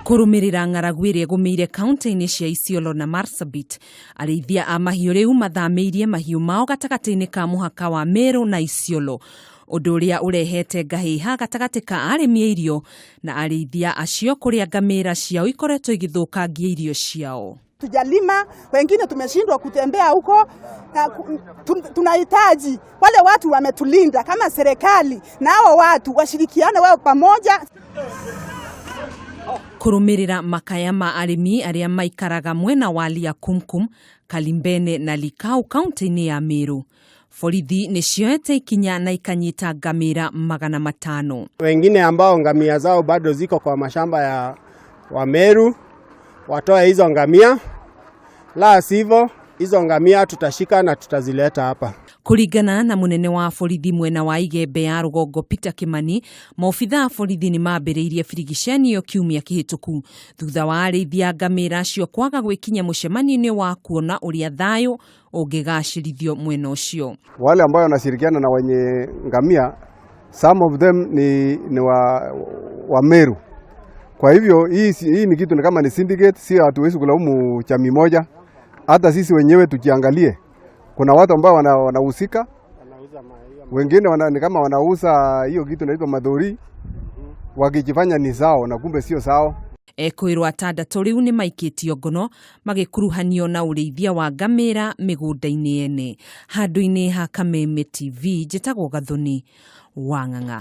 Kũrũmĩrĩra ng'aragu ĩrĩa ĩgũmĩire kaunti-inĩ cia Isiolo na Marsabit, arĩithia a mahiũ rĩu mathamĩirie mahiũ mao gatagatĩ-inĩ ka mũhaka wa Meru na Isiolo, ũndũ ũrĩa ũrehete ngahĩha gatagatĩ ka arĩmi a irio na arĩithia acio kũrĩa ngamĩra ciao ikoretwo igĩthũkangia irio ciao. Tujalima, wengine tumeshindwa kutembea huko. Tunahitaji wale watu wametulinda kama serikali na hao watu washirikiane wao pamoja. Kũrũmĩrĩra makaya ma arĩmi arĩa maikaraga mwena wa Liakumkum, Kalimbene na Likau kaunti-inĩ ya Meru, borithi nĩ cioete ikinya na ikanyita ngamĩra 500. Wengine ambao ngamia zao bado ziko kwa mashamba ya Wameru watoe hizo ngamia, la sivyo hizo ngamia tutashika na tutazileta hapa. Kũringana na mũnene wa borithi mwena wa Igembe ya rũgongo Peter Kimani, maobitha a borithi nĩ mambĩrĩirie birigiceni ĩyo kiumia kĩhĩtũku thutha wa arĩithia ngamĩra acio kwaga gwĩkinya mũcemanio-inĩ wa kuona ũrĩa thayũ ũngĩgacĩrithio mwena ũcio. Wale ambao wanashirikiana na wenye ngamia, some of them ni wa Meru. Kwa hivyo hii ni kitu ni kama ni syndicate, si hatuwezi kulaumu jamii moja. Hata sisi wenyewe tujiangalie, kuna watu ambao wanahusika, wengine ni kama wanauza hiyo kitu inaitwa madhuri, wakijifanya ni sawa na kumbe sio sawa. Ekwĩrwo atandatũ rĩu nĩ maikĩtio ngono magĩkuruhanio na ũrĩithia wa ngamĩra mĩgũnda-inĩ ene. Handũ-inĩ ha Kameme TV, njĩtagwo Gathoni wa Ng'ang'a.